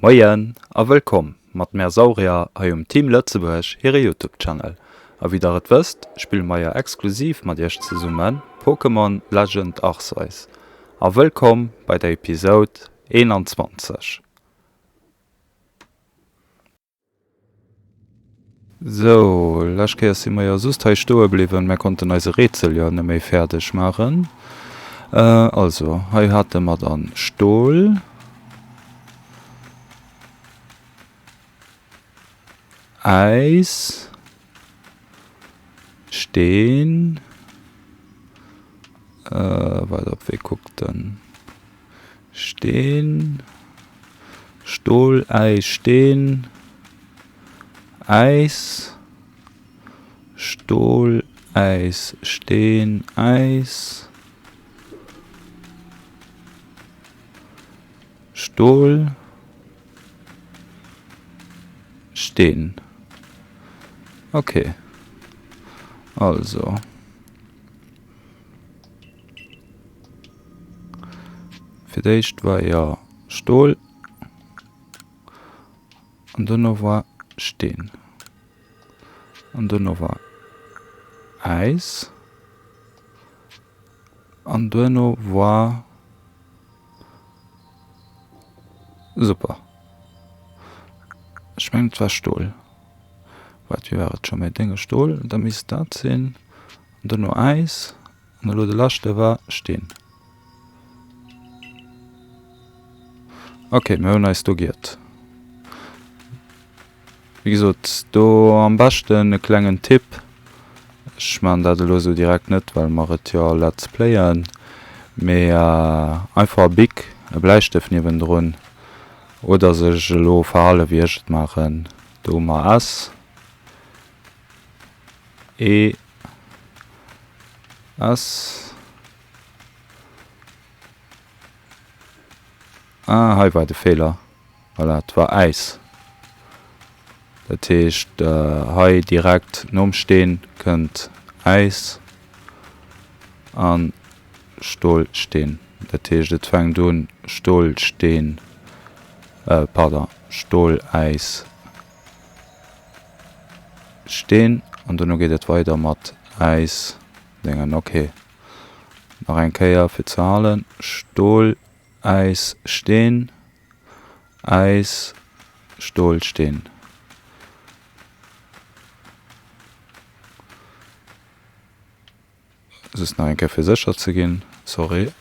Moien a wëllkomm mat mär Saurier hei um Team Lëtzebuerg hire Youtube Channel. A wéi der et wësst, spille mer jo exklusiv mat iech zesummen Pokémon Legend Arceus. A wëllkomm bei der Episode 21. Sou, lescht Kéier si mer jo just hei stoe bliwwen. Mir konnten eise Rätsel jo net méi fäerdeg maachen. Also, hei hate mer dann Stol. Äis. Steen. Waart op, wéi kuckt en? Steen, Stol, Äis, Steen, Äis, Stol, Äis, Steen, Äis, Stol, Steen. Okay, also. Fir d'éischt war jo Stol an duerno war Steen an duerno war Äis an duerno war super ech mengen et war Stol. Wat wéi war et scho méi dénge Stol, da misst dat sinn an duerno Äis. An elo de leschte war Steen. Ok, mir hunn eis do giert. Wéi gesot, do am beschten e klengen Tipp. Ech maachen dat elo esou direkt net, well mer et jo Let's Playen. Mee einfach e Bic, e Bläistëft niewendrun. Oder sech elo verhale wéi ech et maachen. Do hu mer S. E S Ah, hei war de Feeler. Voilà, et war Äis. Dat heescht, hei direkt nom Steen kënnt Äis a Stol, Steen. Dat heescht, et fänkt un Stol, Steen, pardon, Stol, Äis. Steen an dono geet et weider mat Äis Déngen. Ok, nach eng Kéier fir ze halen, Stol, Äis, Steen, Äis, Stol, Steen. Just nach eng Kéier fir sécher ze ginn, sorry.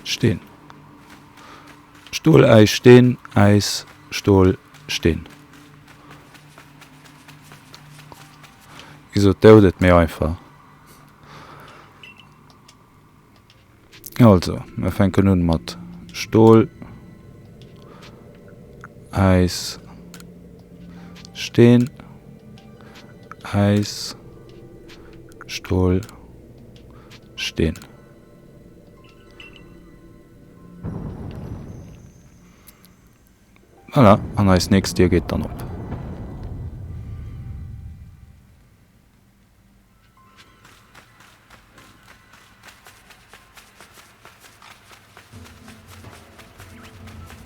Steen. Stol, Äis, Steen, Äis, Stol, Steen. Wéi gesot, där hutt et méi einfach. Also, mir fänken un mat Stol, Äis, Steen, Äis, Stol, Steen. Voilà, an eis nächst Dier geet dann op.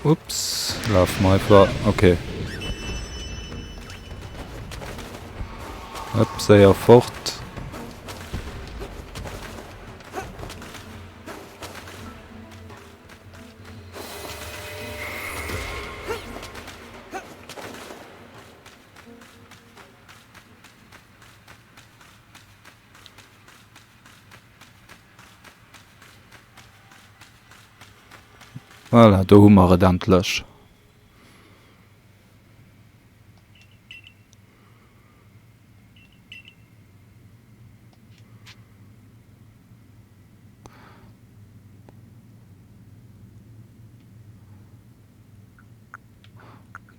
Ups, laf mer einfach. Okay. Upp, séier fort. Voilà, do hu mer et endlech.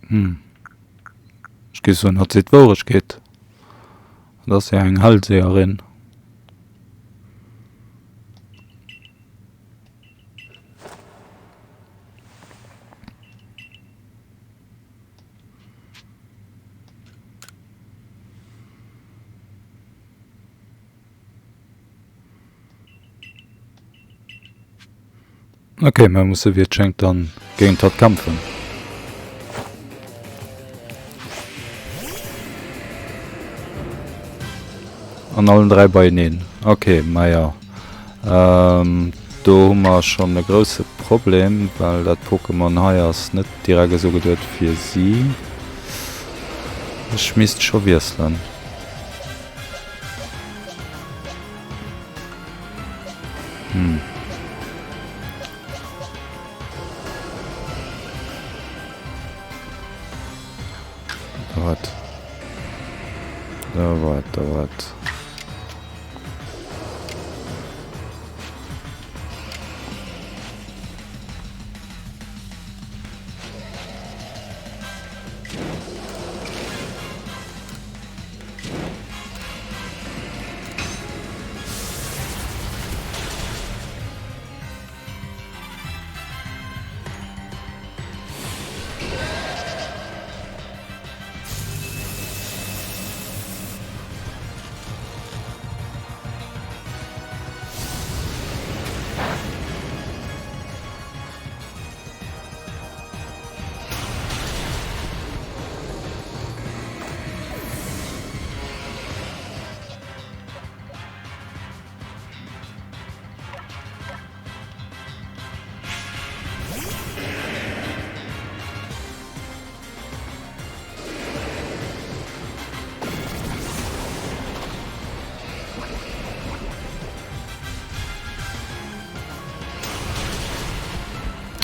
Hm. Ech géif soen, hatt seet d'Wouregkeet. Hatt ass jo eng Hellseherin. Ok, mir musse wéi et schéngt dann géint hatt kämpfen. An allen 3 beieneen. Ok, maja. Ähm, do hu mer schonn e grousse Problem, well dat Pokémon hei ass net direkt esou geduet fir si. Ech misst scho wiesselen. Hm. Da wat. Da wat, da wat.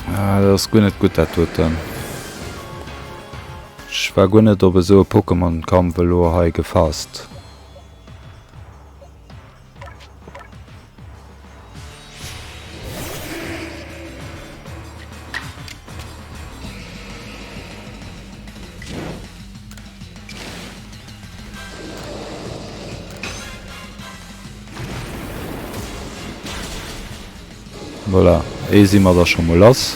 Ah, dat ass guer net gutt dat doten. Ech war guer net op esou e Pokémon-Kampf elo hei gefasst. Voilà, ee si mer da scho mol lass.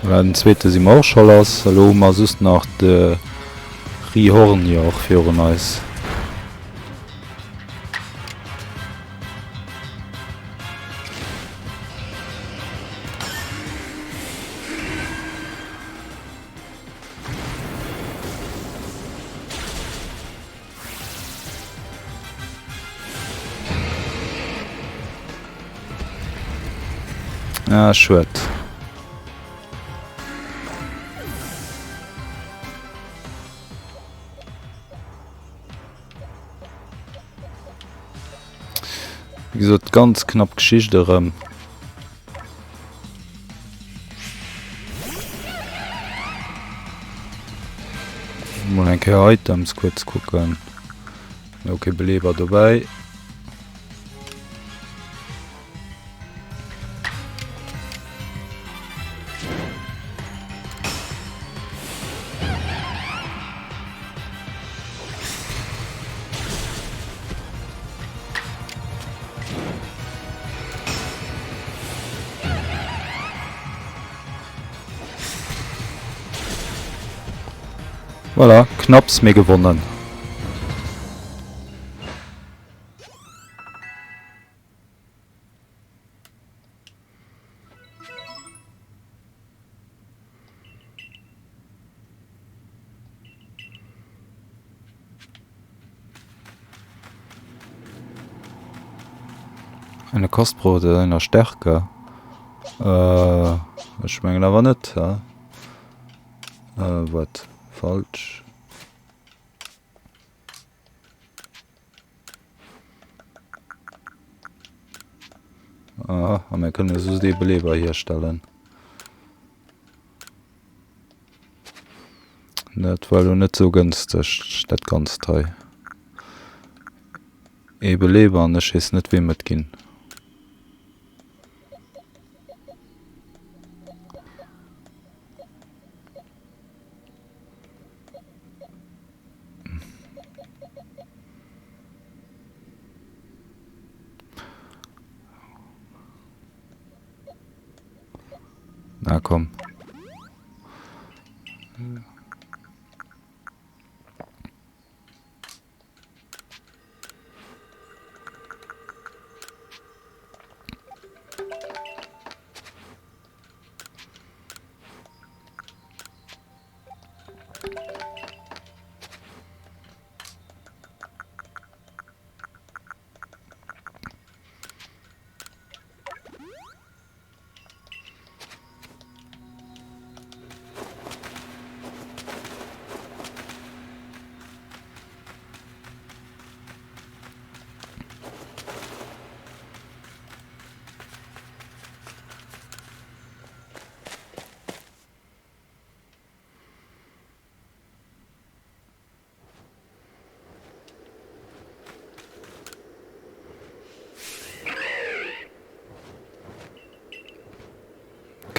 Voilà, den zweete si mer och scho lass. Elo hu mer just nach de Rihornior virun eis. Ah, schued. Wéi gesot, ganz knapp Geschicht erëm. Mol eng Kéier Items kuerz kucken. Ok, Beleber dobäi. Voilà, knapps mee gewonnen. Eine Kostprobe deiner Stärke. Äh, ech mengen awer net, hä? Äh, wat? Falsch. Ah, a mir kënne just ee Beleber hierstellen. Dat war elo net sou gënsteg, dat Ganzt hei. Ee Beleber an ech weess net, weem et ginn. Na komm.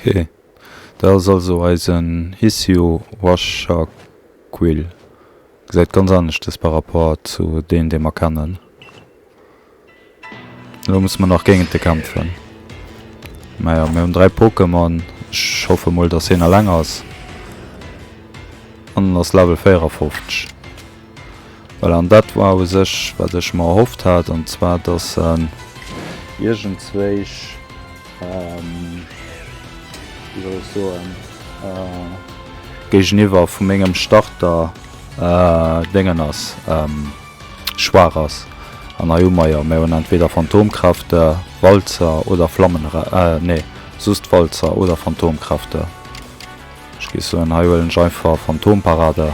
Ok, dat ass also eisen Hissio Washakwil. Gesäit ganz aneschtes par rapport zu deen dee mer kennen. Elo musse mer nach géint e kämpfen. Naja, mir hunn 3 Pokémon. Ech hoffe mol, dass hien eleng ass. An en ass Level 54. Voilà, an dat war u sech, wat ech mer erhofft hat. An zwar, dass en iergendzwéich, wéi soll ech soen, géigeniwwer vu mengem Starter Déngen ass. Schwaach ass. An hei hu mer jo, mir hunn entweder Phantomkräfte, Walzer oder Flammen, nee, just Walzer oder Phantomkräfte. Ech géif soen, hei huelen ech einfach Phantomparade.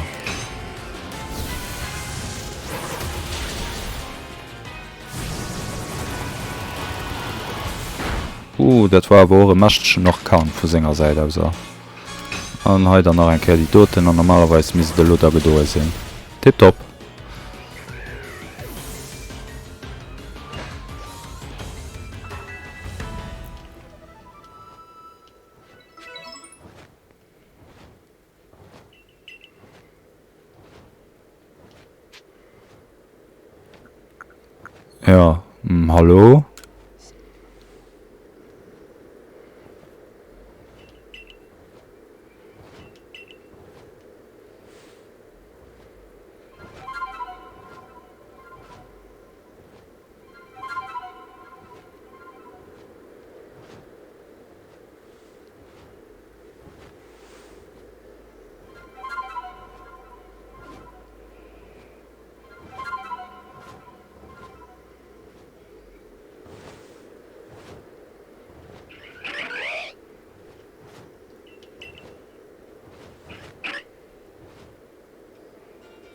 Uh, dat war awer och e mächtegen Orkan vu senger Säit aus. An hei dann nach eng Kéier déi doten an normalerweis misst et elo da gedoe sinn. Tiptop! Ja, hallo?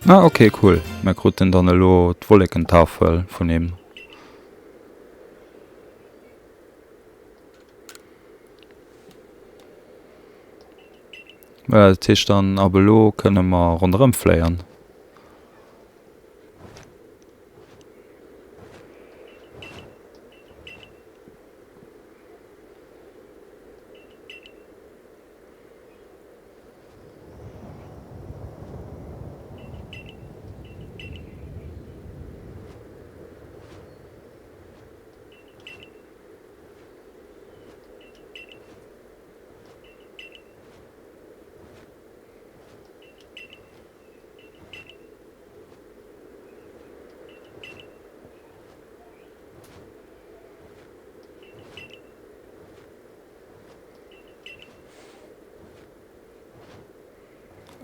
Ah ok cool, mir kruten dann elo d'Wollekentafel vun him. Voilà, dat heescht dann ab elo kënne mer ronderëm fléien.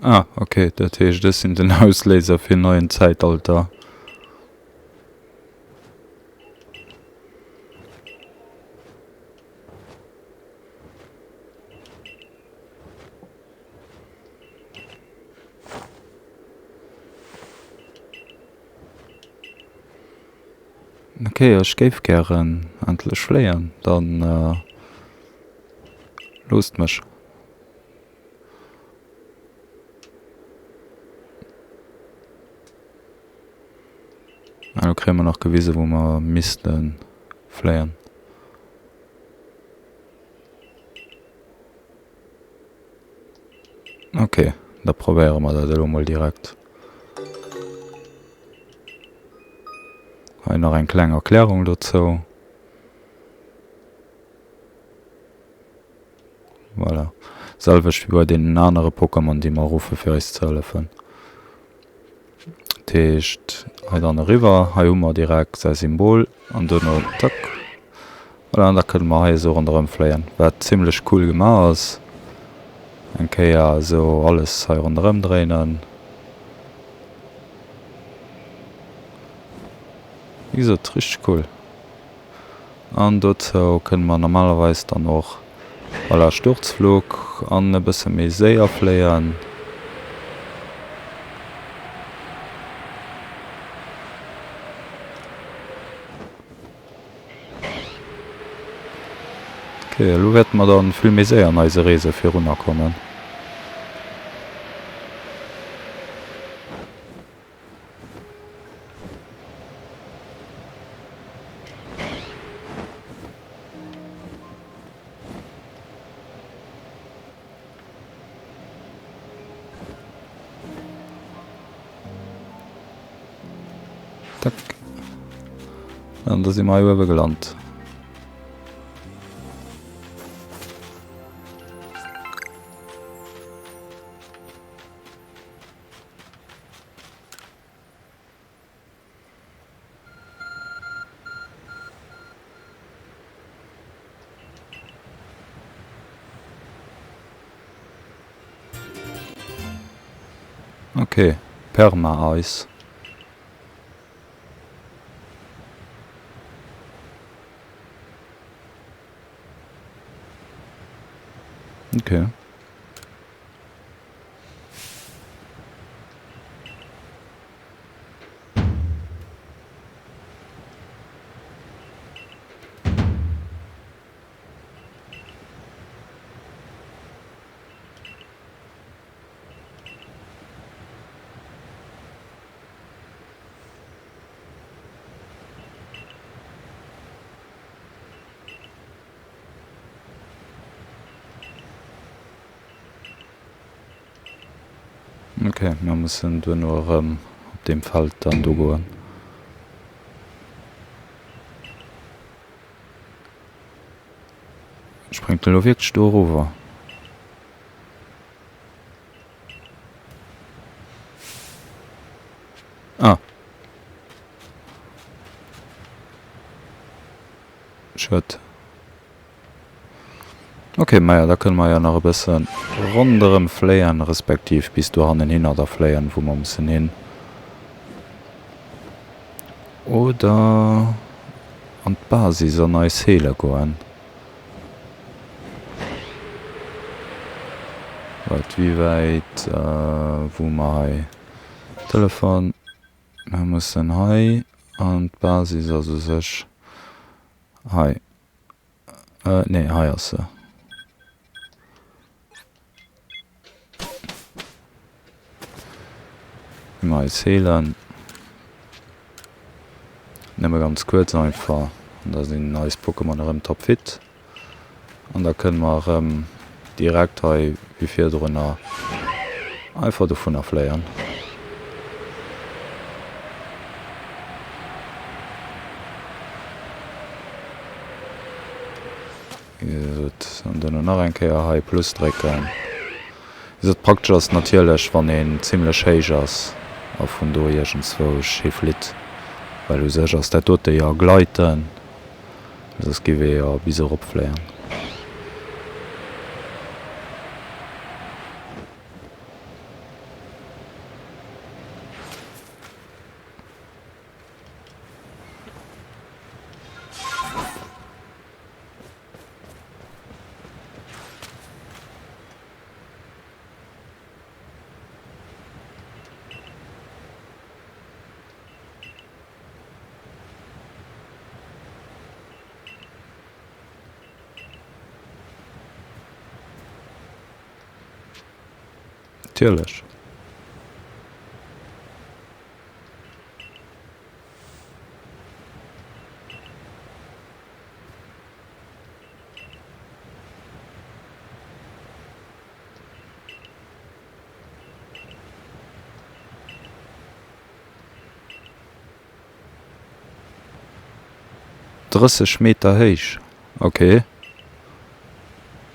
Ah, okay, dat heescht ech sinn den Ausléiser fir en neien Zäitalter. Ok, ech géif gären endlech fléien, dann loosst mech. Ah, lo kréie mer nach gewise wou mer misste fléien. Ok, da probéiere mer dat elo mol direkt. Hei nach eng kleng Erklärung dozou. Voilà. Selwecht wéi bei deenen anere Pokémon, déi mer ruffe fir eis ze hëllefen. Dat heescht, hei dann eriwwer, hei hu mer direkt säi Symbol an duerno tack. Voilà, an da kënne mer hei esou ronderëm fléien, wat zimlech cool gemaach ass. Eng Kéier esou alles hei ronderëm dréinen. Wéi gesot, richteg cool. An dozou kënne mer normalerweis dann och, voilà, Sturzflug an e bësse méi séier fléien. Ok, elo wäerte mer dann vill méi séier an eise Reese virunner kommen. Tack. An da si mer hei uewe gelant. Ok, Perma-Eis. Ok. Ok, mir mussen duerno erëm op deem Feld dann do goen. Spréngt en elo wierklech do erover? Ah. Schued. Ok, maja, da kënne mer jo nach e bësse ronderëm fléien, respektiv bis dohannen hinner da fléien, wou mer mussen hin. Oder an d'Basis an eis heele goen. Wat, wéi wäit, wou hu mer hei Telefon? Mer mussen hei an d'Basis ass u sech hei. Nee, hei ass se. Mer eis heelen. Nëmme ganz kuerz einfach. An da sinn eis Pokémon erëm topfit. An da kënne mer erëm direkt hei wéi virdrunner einfach dovunner fléien. An duerno nach eng Kéier hei Plus drécken. Wéi gesot, praktesch ass et natierlech, wann een zimlech héich ass a vun do iergendzwou hi flitt, well u sech ass dat dote jo Gleiten, soss giff ee jo bis erop fléien. Natierlech. 30 Meter héich, ok.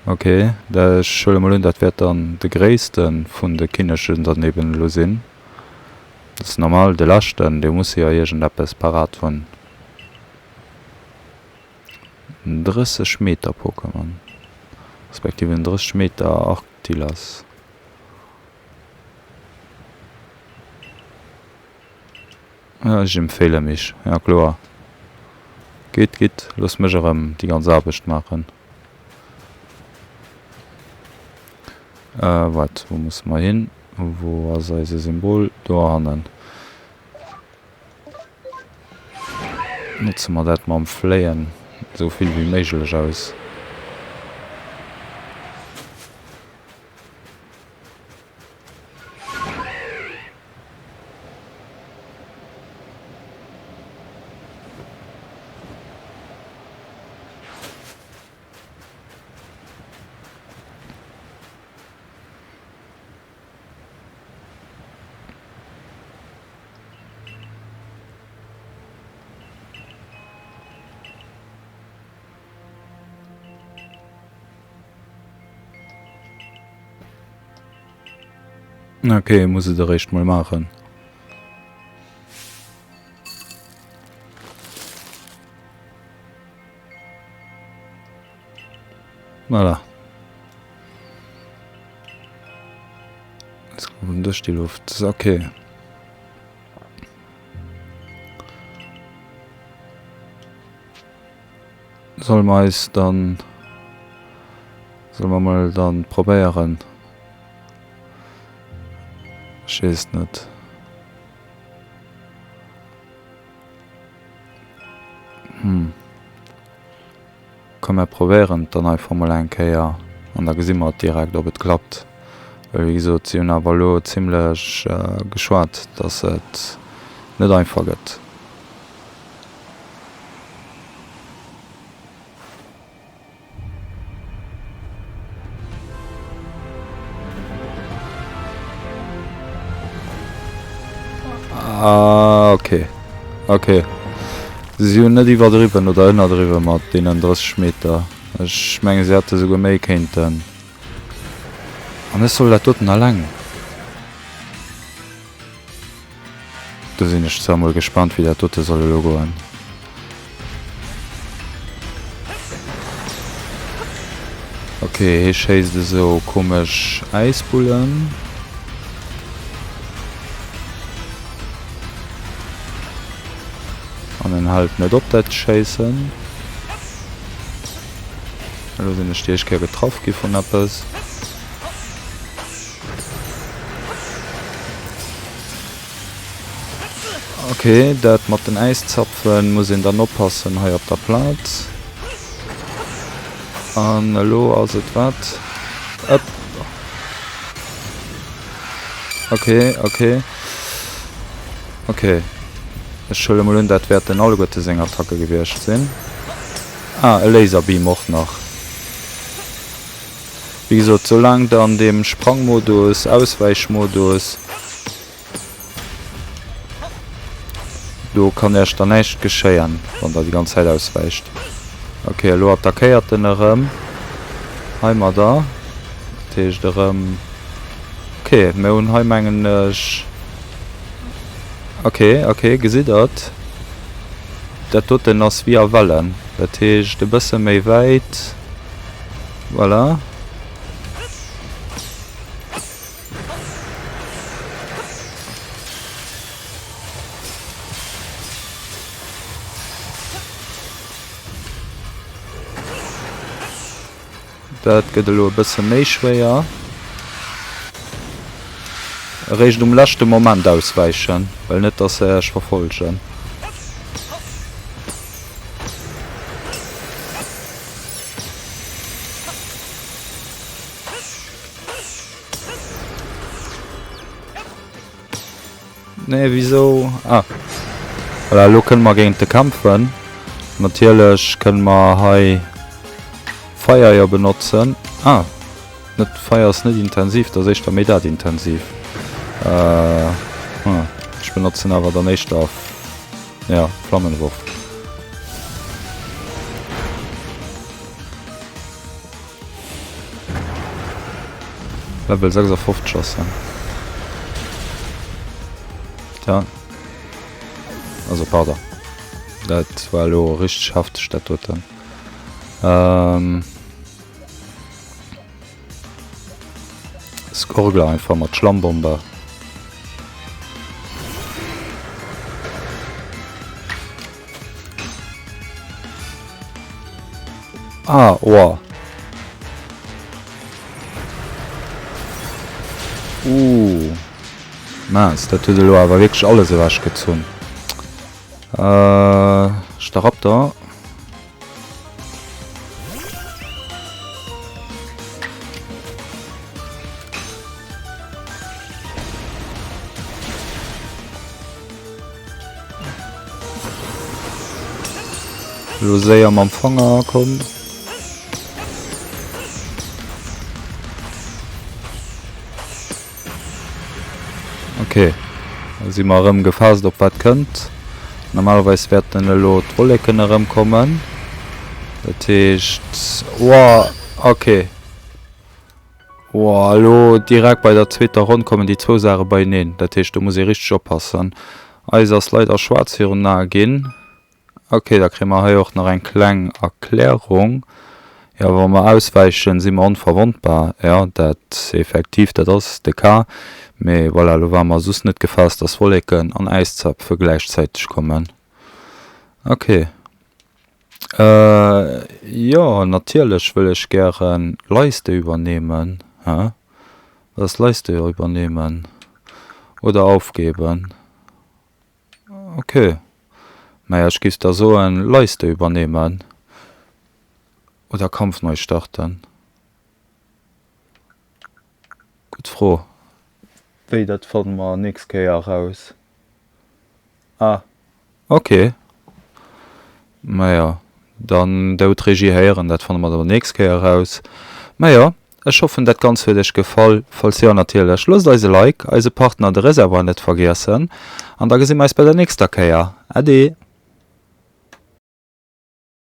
Ok, ech huele mol un, dat wäert dann de gréisste vun de Kinnegen dann eben elo sinn. Dat ass normal, de leschten, dee muss jo iergendeppes parat hunn. En 30 Meter Pokémon, respektiv en 30 Meter Arktilas. Ja, ech empfehle mich, ja kloer. Gitt, gitt, loosst mech erëm déi ganz Aarbecht maachen. Äh, waart, wou musse mer hin? Wou ass eise Symbol? Dohannen. Notze mer dat mam Fléien esou vill wéi méiglech aus. Ok, muss et eréischt mol maachen. Voilà. Es kommt durch die Luft. Okay. Solle mer eis dann... Solle mer mol dann probéieren? Ech weess net. Hm. Komm mer probéieren et dann einfach mol eng Kéier an da gesi mer et direkt ob et klappt. Well wéi gesot, si hunn awer elo zimlech geschwat, datt et net einfach gëtt. Ah, okay. Okay. Si hunn net iwwerdriwwen oder ënnerdriwwe mat deenen 30 Meter. Ech menge se hätte souguer méi kéinten. An ech soll dat doten alleng? Do sinn ech zwar mol gespannt wéi dat dote soll elo goen. Ok, hee schéisst esou komesch Äisbullen. An en hält net op dat Schéissen. Elo sinn ech déi éischt Kéier getraff gi vun eppes. Ok, dat mat den Äiszapfen muss een dann oppassen hei op der Plaz. An elo ass et wat? Ëpp. Ok, ok. Ok. Ech huele mol un, dat wäerten alleguerte seng Attacke gewiescht sinn. Ah, e Laserbeam och nach. Wéi gesot, soulaang der an deem Sprangmodus, Auswäichmodus, do kann iech dann näischt geschéien, wann der déi ganz Zäit auswäicht. Ok, elo attackéiert en erëm heimadder, dat heescht erëm, ok, mir hunn hei mengen ech, ok, ok, gesitt der et, dat doten ass wéi a Wellen, dat heescht e bësse méi wäit. Voilà. Dat gëtt elo e bësse méi schwéier. Eréischt um leschte Moment auswäichen, well net dass se Iech verfolgen. Nee, wieso? Ah. Voilà, elo kënne mer géint e kämpfen. Natierlech kënne mer hei Feier jo benotzen. Ah, net Feier ass net intensiv, dat ass éischter méi dat intensiv. Äh, hm. Ech benotzen awer dann éischter ja, Flammenwurf. Level 56 ass en. Tja. Also pardon. Dat war elo richteg hefteg dat doten. Ähm. Skorgler einfach mat Schlammbomber. Ah, oa. Uh. Mince, dat huet elo awer wierklech alles ewech gezunn. Äh, Staraptor. Lo séier mam Fanger, komm. Ok, da si mer erëm gefaasst op wat kënnt. Normalerweis wäerten elo d'Wolleken erëm kommen. Dat heescht, wow, ok. Wow, elo direkt bei der zweeter Ronn kommen déi zwou Saache beieneen. Dat heescht, do muss ee richteg oppassen. Eis ass leider schwaarz virun den Ae ginn. Ok, da kréie mer hei och nach eng kleng Erklärung. Jo, wa mer auswäichen, si mer onverwondbar. Jo, dat effektiv, dat ass de Cas. Mee voilà, elo ware mer soss net gefaasst, dass Wolleken an Äiszapfe gläichzäiteg kommen. Ok. Jo, natierlech wëll ech gären Leiste übernehmen. Hä? Wat ass Leiste übernehmen? Oder aufgeben? Ok, maja ech giff da soen Leiste übernehmen oder Kampf neu starten. Gutt Fro, wéi dat fanne mer nächst Kéier eraus. Ah ok, maja dann dout d'Regie héieren, dat fanne mer dann nächst Kéier eraus. Majo Ech hoffen dat ganz huet iech gefall, falls jo natierlech loosst eis e Like, eise Partner de Reservoir net vergiessen an da gesi mer eis bei der nächster Kéier. Äddi!